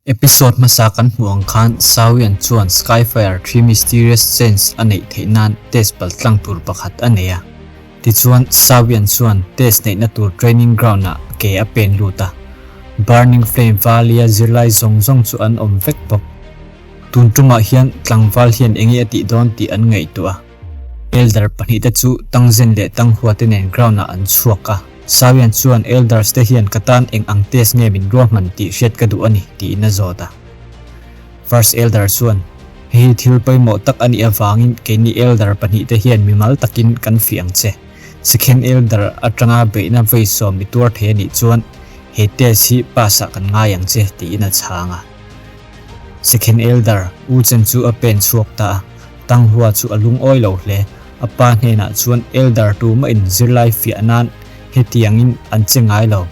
Episode hmasa kan hmuh ang khan Sawian chuan Skyfire Three Mysterious Chains a neih theih nan test paltlang tur pakhat a nei a. Tichuan Sawian chuan test neihna tur training ground ah ke a pen lut a. Burning Flame Valley-a zirlai zawng zawng chu an awm vek bawk. Tun tumah hian tlangval hian enge a tih dawn tih an ngaihtuah a. Elder pahnihte chu Tangzen leh Tanghua te nen ground ah an chhuak a. Sawian chuan Elders te hian ka tan eng ang test nge min ruahman tih hriat ka duh a ni tiin a zawt a. First Elder chuan, Hei hi thil pawimawh tak a nih avangin keini Elder pahnihte hian mimal takin kan fih ang che. Second Elder atanga beihna vei sawm i tuar thei a nih chuan he test hi pass ah kan ngai ang che tiin a chhang a. Second Elder U Chen chu a pen chhuak ta a. Tanghua chu a lungawi lo hle. A pa hnenah chuan Elder tumahin zirlai fiah nan hetiangin an che ngai lo,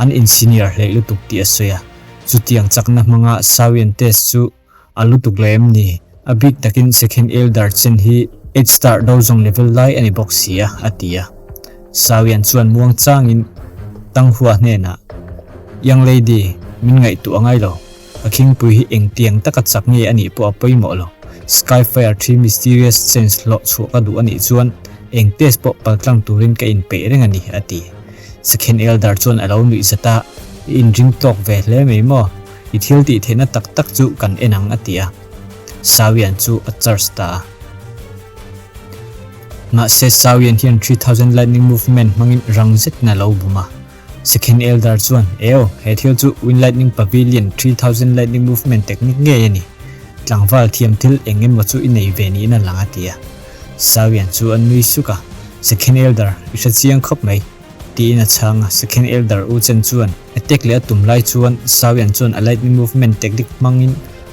an in-senior hleih lutuk tih a sawi a. Chutiang chakna hmanga Sawian test chu a lutuk lo em ni? A bik takin Second Elder chen hi eight star dozong level lai a ni bawk si a, a ti a. Sawian chuan muang changin Tanghua hnenah, Young lady, min ngaihtuah ngai lo. A khingpui hi engtiang taka chak nge a nih pawh a pawimawh lo. Skyfire Three Mysterious Chains hlawh chhuah ka duh a nih chuan eng test pawh paltlang turin ka inpeih reng a ni, a ti. Second Elder chuan a lo nuih zat a, I inring tawk ve hle mai maw? I thil tih theihna tak tak chu kan en ang, a ti a. Sawian chu a charge ta a. Mahse Sawian hian 3000 Lightning Movement hmangin rang zetin a lo bum a. Second Elder chuan, Eo, he thil chu Wind Lightning Pavilion 3000 Lightning Movement technique ngei a ni. Tlangval thiam thil eng emaw chu i nei ve niin a lang a ti a. Sawian chu a nui suk a, Second Elder, i hre chiang khawp mai, tiin a chhang a. Second Elder U Chen chuan attack leh a tum lai chuan Sawian chuan a Lightning Movement technique hmangin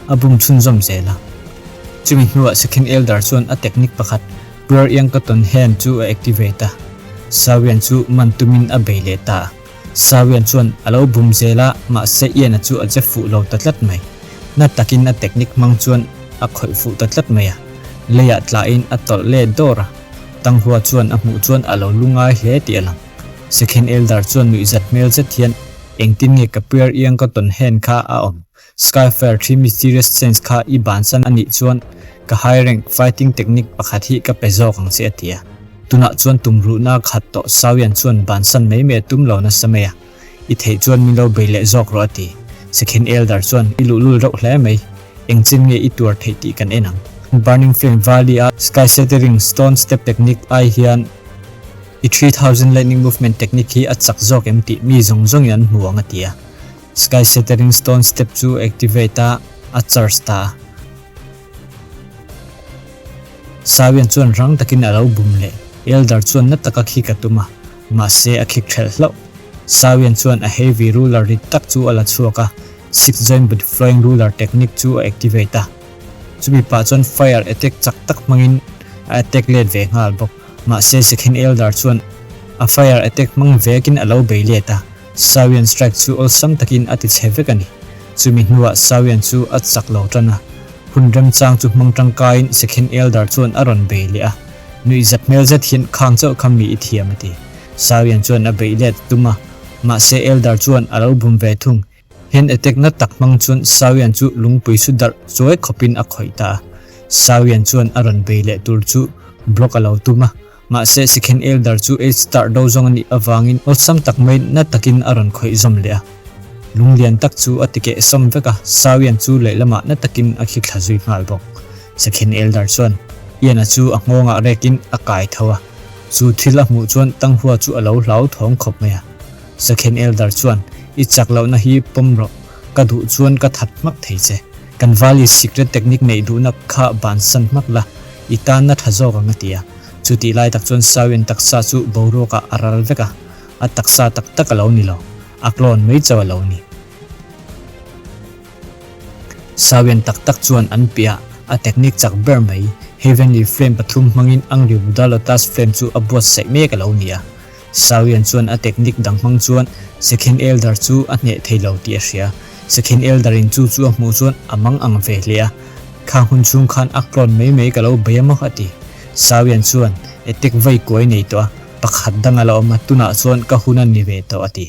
a bum chhunzawm zel a. Chumi hnuah Second Elder chuan a technique pakhat Pure Iang Cotton Hand chu a activate a, Sawian chu man tumin a bei leh ta a. Sawian chuan a lo bum zel a, mahse Ian-a chu a che fuh lo ta tlat mai. Na takin a technique hmang chuan a khawih fuh ta tlat mai a. Leiah tlahin a tawlh let dawr a, Tanghua chuan a hmuh chuan a lo lu ngai hle tih a lang. Second Elder chuan nuihzat hmel zet hian, Engtin nge ka Pure Iang Cotton Hand kha a awm? Skyfire Three Mysterious Chains kha i bansan a nih chuan ka high rank fighting technique pakhat hi ka pe zawk ang che a ti a. Tunah chuan tumruhna khat tawh Sawian chuan bansan mai mai a tum lo nasa mai a, I theih chuan min lo bei leh zawk rawh a ti. Second Elder chuan i luhlul reuh hle mai, engchin nge i tuar theih tih kan en ang. Burning Flame Valley a Sky Shattering Stone Step technique ai hian i 3000 Lightning Movement technique hi a chak zawk em tih mi zawng zawngin an hmu ang a ti a. Sky Shattering Stone Step chu activate a, a charge ta a. Sawian chuan rang takin a lo bum leh. Elder chuan na taka khik a tum a, mahse a khik ṭhelh hlauh. Sawian chuan a heavy ruler rit tak chu a la chhuak a, Six Joint But Flowing Ruler technique chu a activate a. Chumi pah chuan fire attack chak tak hmangin a attack let ve nghal bawk. Mahse Second Elder chuan a fire attack hmang vekin a lo bei let a. Sawian strike chu awlsam takin a ti chhe vek a ni. Chumi hnuah Sawian chu a chak lo tan a, hun remchang chu hmang tangkaiin Second Elder chuan a rawn bei leh a. Nuihzat hmel zet hian khang chauh kha mi i thiam a ti. Sawian chuan a beih let tum a, mahse Elder chuan a lo bum ve thung. Hand attack na tak hmang chuan Sawian chu lungpui su darh chuai khawpin a khawih ta a. Sawian chuan a rawn bei leh tur chu block a lo tum a, Mahse, Second Elder chu eight star do zawng a nih avangin awlsam tak mai na takin a rawn khawih zawm leh a. Lung lian tak chu a tikeh sawm vek a, Sawian chu lehlamah na takin a khi thla zui nghal bawk. Second Elder chuan Ian-a chu a nghawngah rekin a kai tho a, chu thil a hmuh chuan Tanghua chu a lo hlauthawng khawp mai a. Second Elder chuan, I chak lohna hi pawm rawh, ka duh chuan ka that hmak thei che. Kan Valley secret technique neih duhna kha bansan hmak la, I tanna tha zawk ang a ti a. Chutih lai tak chuan Sawian taksa chu boruakah a ral vek a, a taksa tak tak a lo ni lo, a clone mai chauh a lo ni. Sawian tak tak chuan an piah a technique chak ber mai, Heavenly Flame pathum hmangin Angry Buddha Lotus Flame chu a buatsaih mek a lo ni a. Sawian chuan a technique dang hmang chuan Second Elder chu a hneh thei lo tih a hria. Second Elder in chu chu a hmuh chuan a mang ang ve hle a. Khang hun chhung khan a clone mai mai ka lo bei a maw a ti. Sawian chuan attack vawi kuai nei tawh a, pakhat dang a la awm a, tunah chuan ka hun a ni ve tawh a ti.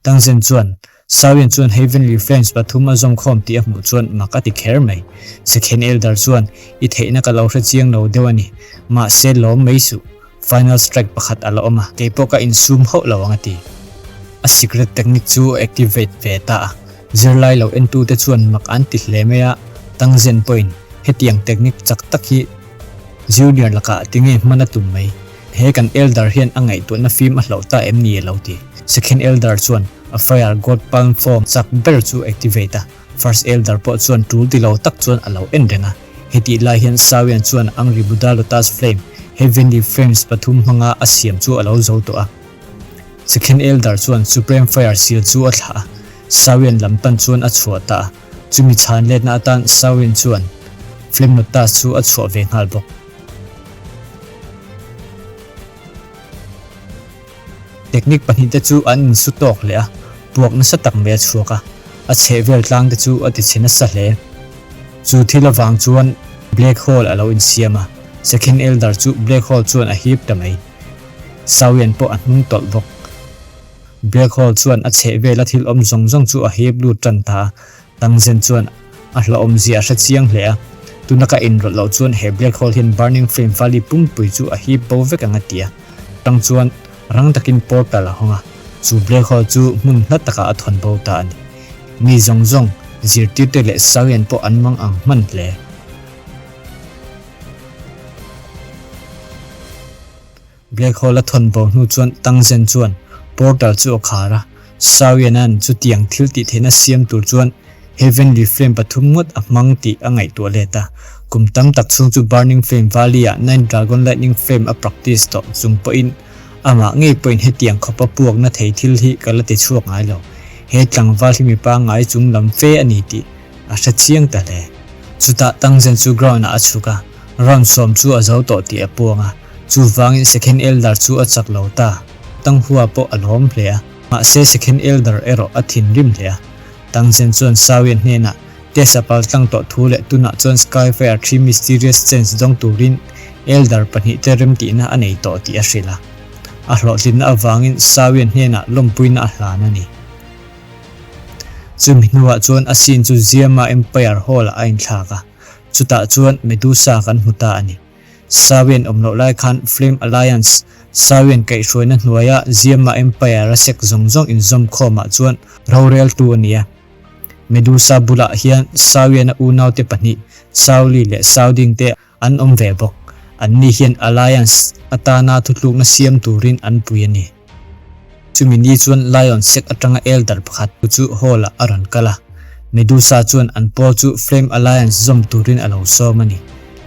Tangzen chuan. Sawian chuan Heavenly Flames pathum a zawm khawm tih a hmuh chuan mak a ti kher mai. Second Elder chuan, I theihna ka lo hre chiang lo deuh a ni. Mahse lawm mai suh. Final strike pakhat a la awm a, kei pawh ka insum hauh lo ang a ti. A secret technique chu a activate ve ta a. Zirlai lo entute chuan mak an ti hle mai a, Tangzen pawhin hetiang technique chak tak hi Junior lakah tinge hman a tum mai. He kan Elder hian a ngaihtuahna fim a hloh ta em ni a lo ti. Second Elder chuan a Fire God Palm Form chak ber chu activate a, First Elder pawh chuan tul ti lo tak chuan a lo en reng a. Hetih lai hian Sawian chuan Angry Buddha Lotus Flame, Heavenly Flames pathum hmanga a siam chu a lo zo tawh a. Second Elder chuan Supreme Fire Seal chu a thlah a, Sawian lam pan chuan a chhuah ta a. Chumi chhan letna atan Sawian chuan Flame Lotus chu a chhuah ve nghal bawk. Technique pahnihte chu an insu tawk leh a, puak nasa tak mai a chhuak a, a chhehvel tlangte chu a tichhe nasa hle. Chu thil avang chuan Black Hole a lo insiam a, Second Elder chu Black Hole chuan a hip ta mai. Sawian pawh a hnung tawlh bawk. Black Hole chuan a chhehvela thil awm zawng zawng chu a hip lut tan ta a, Tangzen chuan a hlauhawmzia a hre chiang hle a, tuna ka inrawlh loh chuan he black hole hian Burning Flame Valley pumpui chu a hip bo vek ang a ti a. Tang chuan rang takin portal a hawng a, chu black hole chu hmun hla takah a thawn bo ta a ni. Mi zawng zawng, zirtirte leh Sawian pawh an mang ang hman hle. Black hole a thawn bo hnu chuan Tangzen chuan portal chu a khar a, Sawiana'n chutiang thil tih theihna siam tur chuan Heavenly Flame pathum ngawt a hmang tih a ngaihtuah let a. Kum tam tak chhung chu Burning Flame Valley-ah Nine Dragon Lightning Flame a practice tawh chung pawhin amah ngei pawhin hetiang khawpa puakna thei thil hi ka la ti chhuak ngai lo. He tlangval hi mi pangngai chung lam fe a ni tih a hre chiang ta hle. Chutah Tangzen chu ground-ah a chhuk a, round sawm chu a zo tawh tih a puang a. Chuvangin Second Elder chu a chak lo ta. Tanghua pawh a lawm hle a, mahse Second Elder erawh a thinrim hle a. Tangzen chuan Sawian hnenah test a pal tlang tawh thu leh tunah chuan Skyfire Three Mysterious Chance dawng turin Elder pahnihte remtihna a nei tawh tih a hrilh a. A hlawhtlinna avangin Sawian hnenah lawmpuina a hlan a ni. Chumi hnuah chuan a scene chu Ziama Empire Hall-ah a inthlak a, chutah chuan Medusa kan hmu ta a ni. Sawian awm loh lai khan Flame Alliance, Sawian kaihhruaina hnuaia Ziama Empire a sek zawng zawng inzawm khawmah chuan roreltu a ni a. Medusa bulah hian Sawiana unaute pahnih, Sauli leh Sauding te an awm ve bawk. Anni hian Alliance atana thutlukna siam turin an pui a ni. Chumi ni chuan Lion sek atanga Elder pakhat chu hall ah a rawn kal a, Medusa chuan an pawl chu Flame Alliance zawm turin a lo sawm a ni.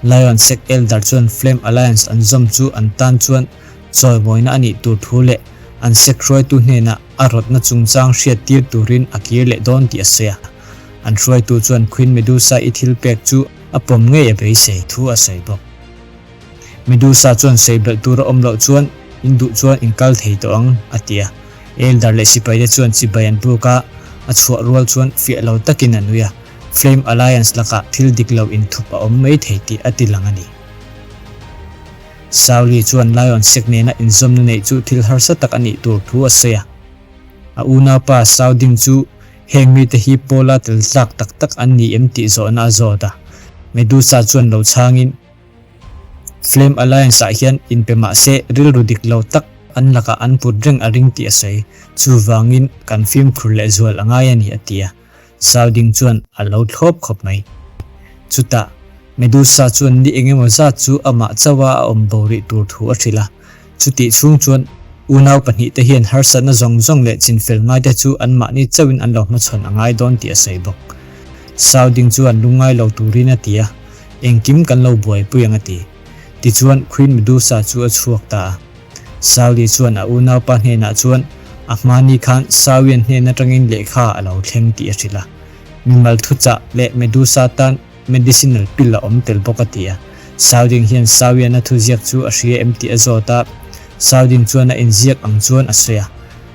Lion sek Elder chuan Flame Alliance an zawm chu an tan chuan chawimawina a nih tur thu leh an sek hruaitu hnenah a rawtna chungchang hriat tir turin a kir leh dawn tih a sawi a. An hruaitu chuan Queen Medusa i thil pek chu a pawm ngei a beisei thu a sawi bawk. Medusa chuan sei belh tur a awm loh chuan in duh chuan in kal thei tawh ang, a ti a. Elder leh sipaite chuan chibai an buk a, a chhuah rual chuan fiah lo takin a nui a. Flame Alliance lakah thil dik lo inthup a awm mai thei tih a ti lang a ni. Sauli chuan Lion sek nena inzawmna neih chu thil harsa tak a nih tur thu a sawi a. A unaupa Sauding chu heng mite hi Paula tel tlak tak tak an ni em tih zawhna a zawt a. Medusa chuan lo chhangin, Flame Alliance ah hian inpe mah se rilru dik lo tak an lakah an put reng a ring tih a sawi. Chuvangin kan fimkhur lehzual a ngai a ni a ti a. Sauding chuan a lo thlawp khawp mai. Chutah Medusa chuan ni engemaw zat chu amah chauha a awm bo rih tur thu a hrilh a. Chutih chhung chuan unau pahnihte hian harsatna zawng zawng leh chinfel ngaite chu anmahni chauhin an lo hmachhawn a ngai dawn tih a sawi bawk. Sauding chuan lungngai lo turin a ti a. Engkim kan lo buaipui ang a ti. Tichuan Queen Medusa chu a chhuak ta a. Sauli chuan a unaupa hnenah chuan a hmani khan Sawian hnen atangin lehkha a lo thleng tih a hrilh a. Mimal thuchah leh Medusa tan medicinal pill a awm tel bawk a ti a. Sauding hian Sawiana thuziak chu a hria em tih a zawt a. Sauding chuan a inziak ang chuan a sawi a.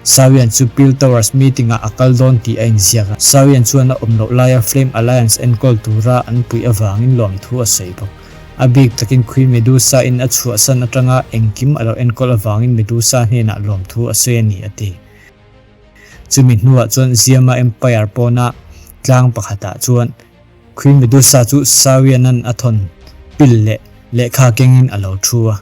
Sawian chu Peel Towers meeting-ah a kal dawn tih a inziak a. Sawian chuan a awm loh laia Flame Alliance enkawl tura an puih avangin lawmthu a sawi bawk. A bik takin Queen Medusa-in a chhuahsan atanga engkim a lo enkawl avangin Medusa hnenah lawmthu a sawi a ni, a ti. Chumi hnuah chuan Ziama Empire pawna tlang pakhatah chuan Queen Medusa chu Sawianan a thawn pil leh lehkha kengin a lo thu a.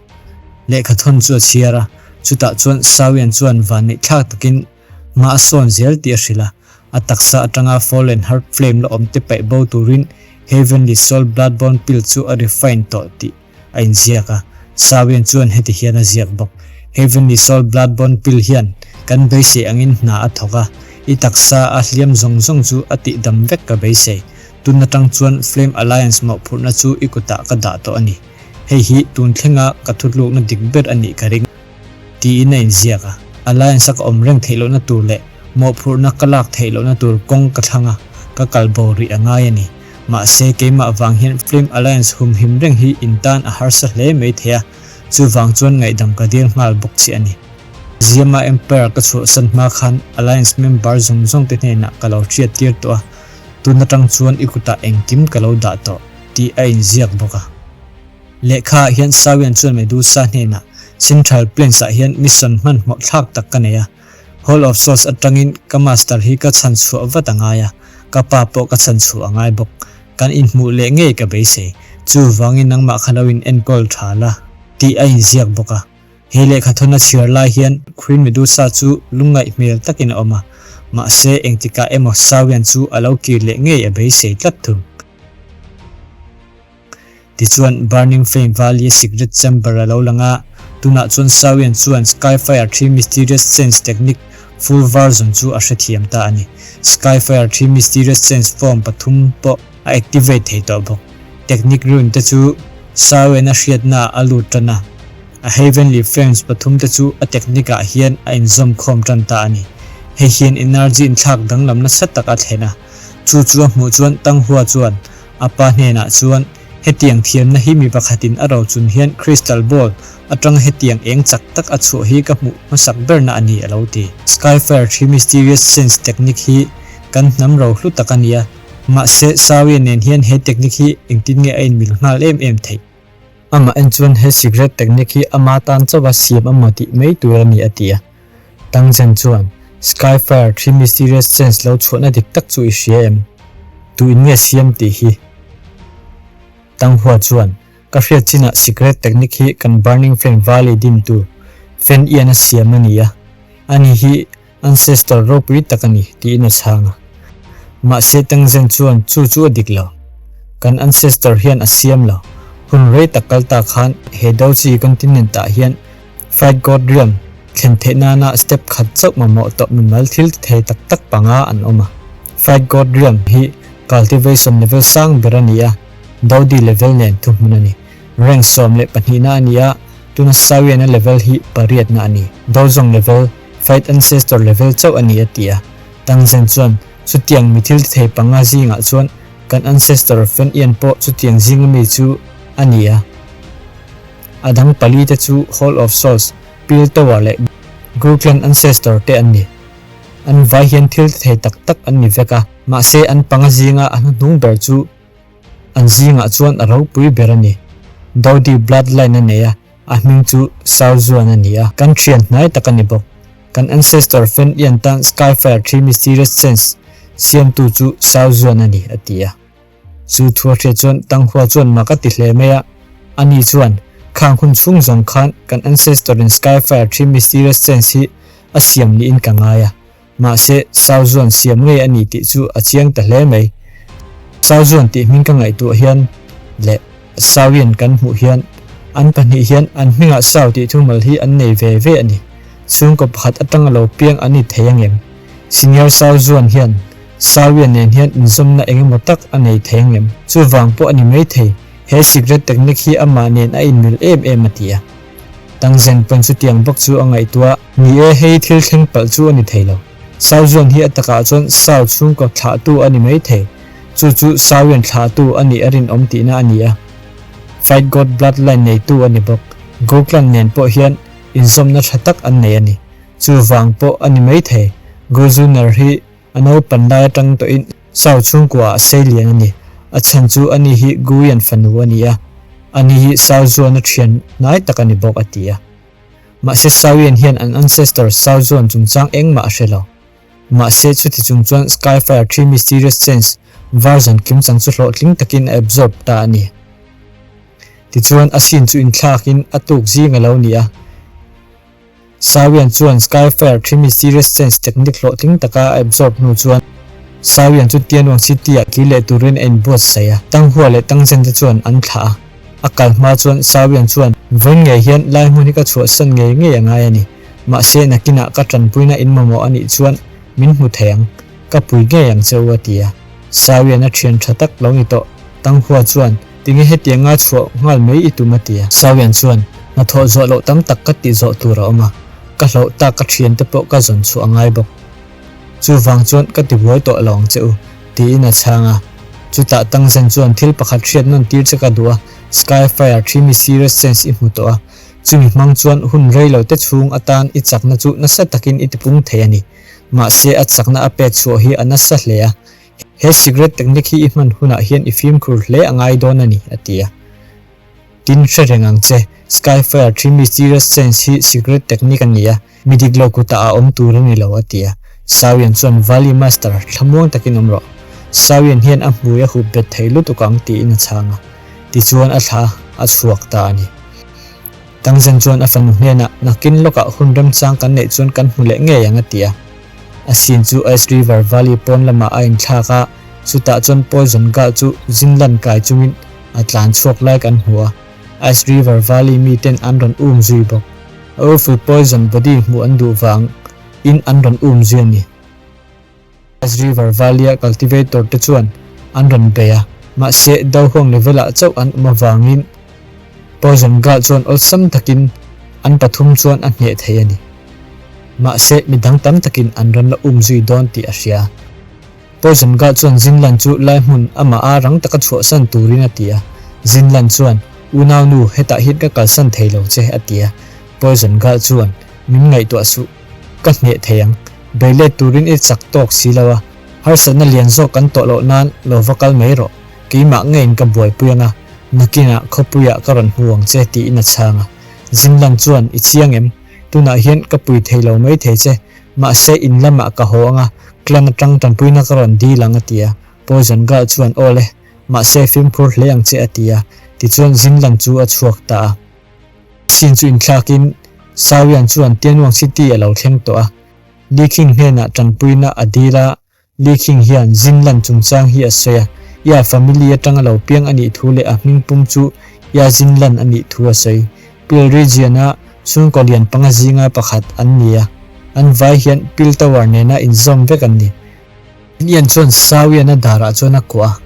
Lehkha thawn chu a chhiar a, chutah chuan Sawian chuan vanneih thlak takin hma a sawn zel tih a hrilh a. A taksa atanga Fallen Heart Flame la awm te paih bo turin Heavenly Soul Bloodborne Pill chu a refine tawh tih a inziak a, Sawian chuan heti hian a ziak bawk, Heavenly Soul Bloodborne Pill hian kan beisei angin hna a thawk a, i taksa a hliam zawng zawng chu a tihdam vek ka beisei. Tun atang chuan Flame Alliance mawhphurhna chu i kutah ka dah tawh a ni. Hei hi tun thlenga ka thutlukna dik ber a nih ka ring. Tiin a inziak a. Alliance a ka awm reng theih lohna tur leh mawhphurhna ka lak theih lohna tur kawng ka thlang a, ka kal bo rih a ngai a ni. Mahse, keimah vang hian Film Alliance humhim reng hi in tan a harsa hle mai thei a, chuvang chuan ngaihdam ka dil nghal bawk che a ni. Ziama Empire ka chhuahsan hma khan Alliance member zawng zawng te hnenah ka lo hriat tir tawh a, tun atang chuan i kutah engkim ka lo dah tawh, tih a inziak bawk a. Lehkha ah hian Sawian chuan Medusa hnenah Central Plains ah hian mission hmanhmawh thlak tak ka nei a, Hall of Souls atangin ka master hi ka chhan chhuah vat a ngai a, ka pa pawh ka chhan chhuah a ngai bawk. Kan inhmuh leh ngei ka beisei. Chuvangin nangmah kha lo in enkawl tha la, tih a inziak bawk a. He lehkha thawn a chhiar lai hian Queen Medusa chu lungngaih hmel takin a awm a, mahse engtikah emaw Sawian chu a lo kir leh ngei a beisei tlat thung. Tichuan, Burning Flame Valley-a secret chamber a lo lang a, tunah chuan Sawian chuan Skyfire Three Mysterious Chains technique full version chu a hrethiam ta a ni. Skyfire Three Mysterious Chains form pathum pawh a activate thei tawh bawk. Technique rune te chu Sawian a hriatnaah a lut tan a, a Heavenly Flames pathum te chu a technique ah hian a inzawm khawm tan ta a ni. Hei hian energy inthlak danglam nasa tak a thlen a, chu chu a hmuh chuan Tanghua chuan A pa hnenah chuan, Hetiang thiamna hi mi pakhatin a rochun hian crystal ball atanga hetiang eng chak tak a chhuah hi ka hmuh hmasak berna a ni, a lo ti. Skyfire thi mysterious sense technique hi kan hnam ro hlu tak a nia, mahse Sawian nen hian he technique hi engtin nge a inmil nghal em em theih? Amah en chuan he secret technique hi ama tan chauha siam a maw tih mai tur a ni a ti a. Tang Zhen chuan, Skyfire thi mysterious sense lo chhuahna dik tak chu i hria em? Tu in nge siam tih hi? Tang Hua chuan, Ka hriat chinah secret technique hi kan Burning Flame Valley dintu Fen Ian a siam a ni a, ani hi Ancestor ropui tak a ni, tiin a chhang a. Mahse Tangzen chuan chu chu a dik lo. Kan ancestor hian a siam lo. Hun rei tak kal ta khan he Doji continent ah hian Fight God Realm thlen theih nana step khat chauh mamawh tawh mimal thil ti thei tak tak panga an awm a. Fight God Realm hi cultivation level sang ber a ni a, Dodi level nen thuhmun a ni. Rank 12 na a ni a, tuna Sawiana level hi pariatna a ni. Dozong level Fight Ancestor level chauh a ni a ti a. Tangzen chuan, Chutiang mi thil tithei panga zingah chuan kan ancestor Fen Ian pawh chutiang zinga mi chu a ni a. A dang pali te chu Hall of Souls, Peel Tower leh Gu Clan ancestor te an ni. An vai hian thil tithei tak tak an ni vek a, mahse an panga zinga a hnuhnung ber chu an zingah chuan a ropui ber a ni. Dodi bloodline a nei a. A hming chu Sao Zuan a ni a, kan thian hnai tak a ni bawk. Kan ancestor Fen Ian tan Skyfire Three Mysterious Sense siamtu chu Sao Zuan a ni, a ti a. Chu thu a hriat chuan Tang Hua chuan mak a ti hle mai a. Ani chuan, Khang hun chhung zawng khan kan ancestor in Skyfire Three Mysterious Sense hi a siam niin ka ngai a. Mahse, Sao Zuan siam ngei a ni tih chu a chiang ta hle mai. Sao Zuan tih hming ka ngaihtuah hian leh Sawian kan hmuh hian an pahnih hian an hmingah Sao tih thumal hi an nei ve ve a ni. Chhungkaw pakhat atanga lo piang an ni thei angem? Senior Sao Zuan hian Sawian nen hian inzawmna engemaw tak a nei thei angem? Chuvang pawh a ni maithei, he secret technique hi amah nen a inmil em em a ti a. Tangzen pawn chutiang bawk chu a ngaihtuah. Ni e, hei thil thleng palh chu a ni thei lo. Sau Zuan hi a takah chuan Sau chhungkaw thlahtu a ni mai thei. Chu chu Sauian thlahtu a nih a rinawm tihna a ni a. Fight God Bloodline neitu a ni bawk. Goklan nen pawh hian inzawmna tha tak an nei a ni. Chuvang pawh a ni mai thei. Gozuner hi A naupan lai atang tawhin Sau chhungkua a sei lian a ni. A chhan chu ani hi Guian fanu a ni a, ani hi Sau Zuana thian hnai tak a ni bawk a ti a. Mahse Sauian hian an ancestor Sau Zuan chungchang engmah a hre lo. Mahse chuti chung chuan Skyfire Three Mysterious Chains version kimchang chu hlawhtling takin a absorb ta a ni. Tichuan a scene chu inthlakin a tuk zing a lo ni a. Sawian chuan Skyfire Three Mysterious Chains technique hlawhtling taka a absorb hnu chuan Sawian chu Tianwang City ah kir leh turin a inbuatsaih a. Tanghua leh Tangzen te chuan an thlah a. A kal hma chuan Sawian chuan, Vawiin ngei hian lai hmun hi ka chhuahsan ngei ngei a ngai a ni. Mahse, nakinah ka tanpuina in mamawh a nih chuan min hmu thei ang. Ka pui ngei ang che u a ti a. Sawian a thian tha tak lo ni tawh. Tanghua chuan, Tinge hetianga chhuah nghal mai i tum a ti a. Sawian chuan, Hnathawh zawh loh tam tak ka tih zawh tur a awm a. Ka hlauh tak ka thiante pawh ka zawn chhuah a ngai bawk. Chuvang chuan ka ti buai tawh lo ang che u, tiin a chhang a. Chutah Tangzen chuan thil pakhat hriat nawn tir che ka duh a, Skyfire thi mi serious sense i hmu tawh a, chumi hmang chuan hun rei lo te chhung atan i chakna chu nasa takin i tipung thei a ni. Mahse a chakna a pek chhuah hi a nasa hle a, he secret technique hi i hman hunah hian i fimkhur hle a ngai dawn a ni, a ti a. Tin hre reng ang che, Skyfire thi mysterious sense hi secret technique a ni a, mi dik lo kutah a awm tur a ni lo a ti a. Sawian chuan Valley Master, thlamuang takin awm rawh. Sawian hian a hmui a hup bet thei lutuk ang tiin a chhang a. Tichuan a thla a chhuak ta a ni. Tangzen chuan a fanu hnenah nakin lawkah hun remchang kan neih chuan kan hmu leh ngei ang a ti a. A sin chu Ice River Valley pawn lamah a inthlak a, chutah chuan Poison Gal chu Zinlan kai chungin a tlan chhuak lai kan hmu a, Ice River Valley miten an rawn um zui bawk. Powerful Poison Body hmuh an duh vang in an rawn um zui a ni. Ice River Valley a cultivator te chuan an rawn bei a, mahse Dauhuang level ah chauh an awm avangin Poison Girl chuan awlsam takin an pathum chuan a hneh thei a ni. Mahse midang tam takin an rawn la um zui dawn tih a hria. Poison Girl chuan Zinlan chu lai hmun amah a rang taka chhuahsan turin a ti a. Zinlan chuan, Unaunu, hetah hian ka kalsan thei lo che, a ti a. Poison Girl chuan, Min ngaihtuah suh. Ka hneh thei ang. Bei let turin i chak tawk si lo a. Harsatna lian zawk kan tawh loh nan lo va kal mai rawh. Keimah ngeiin ka buaipui ang a, nakinah khawpuiah ka rawn hmu ang che, tiin a chhang a. Zinlan chuan, I chiang em? Tunah hian ka pui thei lo mai thei che. Mahse, in lamah ka haw ang a, clan atang tanpuina ka rawn dil ang a ti a. Poison Girl chuan, Aw le, mahse fimkhur hle ang che a ti a. Tichuan Zinlan chu a chhuak ta a. Sin chu inthlakin Sawian chuan Tianwang City a lo thleng tawh a. Li Qing hnenah tanpuina a dil a, Li Qing hian Zinlan chungchang hi a sawi a, Ya family atanga lo piang a nih thu leh a hming pum chu Ya Zinlan a nih thu a sawi. Pil region-a chhungkaw lian panga zinga pakhat an ni a, an vai hian Pil Tower nena inzawm vek an ni. Ian chuan Sawian a darah chuan a kuah a,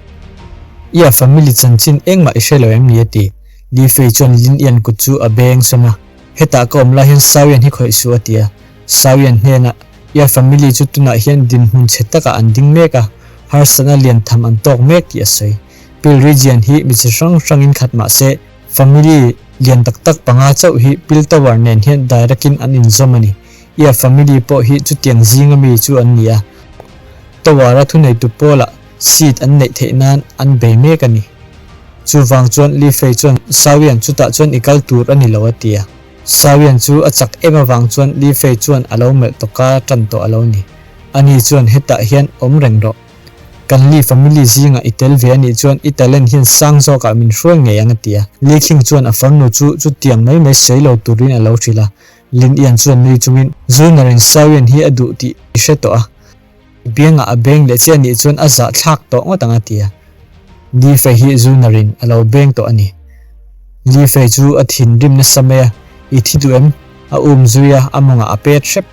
Ya family chanchin engmah i hre lo em ni? a ti. Li Fei chuan Lin Ian kut chu a beng sawn a, Hetah ka awm lai hian Sawian hi khawih suh a ti a. Sawian hnenah, Ya family chu tunah hian dinhmun chhe takah an ding mek a, harsatna lian tham an tawk mek tih a sawi. Pil region hi mi chi hrang hrangin khat mah se, family lian tak tak panga chauh hi Pil Tower nen hian direct in an inzawm a ni. Ya family pawh hi chutiang zinga mi chu an ni a. Tower a thuneitu pawlah seat an neih theih nan an bei mek a ni. Chuvang chuan Li Fei chuan Sawian chutah chuan i kal tur a ni lo a ti a. Sawian chu a chak em avang chuan Li Fei chuan a lo melh tawka tan tawh a lo ni. Ani chuan hetah hian awm reng rawh. Kan Li family zingah i tel ve anih chuan i talent hian sang zawkah min hruai ngei ang a ti a. Li Khing chuan a farnu chu chutiang mai mai sawi lo turin a lo hrilh a. Lin Ian chuan nui chungin Zunarin Sawian hi a duh tih i hre tawh a. Biangah a beng leh che anih chuan a zah thlak tawh ngawt ang a ti a. Li Fei hi Zunarin a lo beng tawh a ni. Li Fei chu a thinrim nasa mai a, I thi duh em? A um zui a, a mawngah a pet hrep.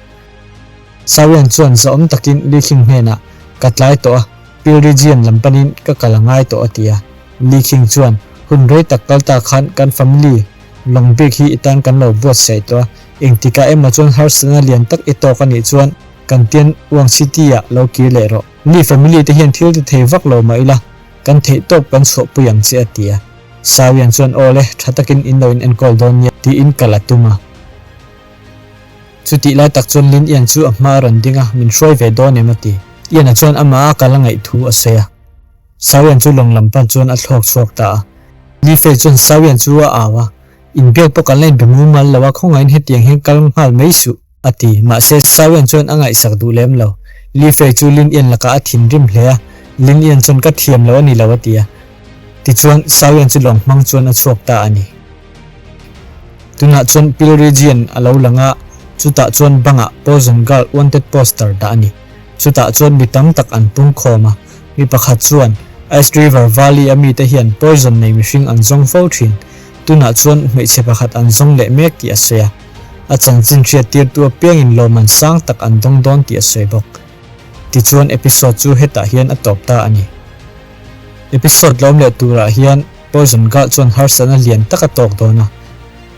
Sawian chuan zahawm takin Li Khing hnenah, Ka tlai tawh a, Pilrijian lam panin ka kal a ngai tawh a ti a. Li Khing chuan, Hun rei tak kal ta khan kan family lawng bik hi i tan kan lo buatsaih tawh a, engtikah emaw chuan harsatna lian tak i tawk anih chuan Kan tian Uang City ah lo kir leh rawh. Ni family te hian thil ti thei vak lo mah ila, kan theih tawp kan chhuahpui ang che a ti a. Sawian chuan aw le, tha takin in lo in enkawl dawn nia tiin kal a tum a. Chutih lai tak chuan Lin Ian chu a hma a rawn ding a, min hruai ve dawn em a ti. Ian-a chuan amah a kal a ngaih thu a sawi a. Sawian chu lawng lam pan chuan a thlawk chhuak ta a. Li Fei chuan Sawian chu a au a, Inbiak pawh kan la inbe mumal lo a, khawngaihin hetiang hian kal nghal mai suh. A ti. Mahse, Sawian chuan a ngaihsak duh lem lo. Li Fei chu Lin Ian lakah a thinrim hle a, Lin Ian chuan ka thiam lo a ni lo a ti a. Tichuan, Sao Ian chu lawng hmang chuan a chhuak ta a ni. Tunah chuan Pil Region a lo lang a, chutah chuan bangah Poison Girl wanted poster dah a ni. Chutah chuan mi tam tak an pung khawm a, mi pakhat chuan, Ice River Valley a mite hian poison nei mihring an zawng fo thin. Tunah chuan hmeichhe pakhat an zawng leh mek tih a sawi a. A chanchin hriattirtu apiangin lawmman sang tak an dawng dawn tih a sawi bawk. Tichuan episode chu hetah hian a tawp ta a ni. Episode lawm leh turah hian Poison Girl chuan harsatna lian tak a tawk dawn a,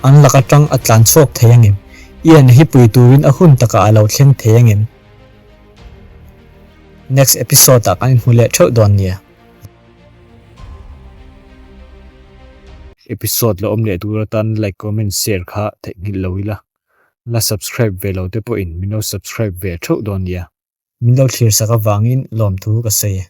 an lak atang a tlan chhuak thei angem? Ian hi pui turin a hun takah a lo thleng thei angem? Next episode ah kan inhmu leh theuh dawn nia. Episode la awm leh tur atan like, comment, share kha theihnghilh lo ila. La subscribe ve lo te pawhin min lo subscribe ve theuh dawn nia. Min lo thlir sak avangin lawmthu ka sawi e.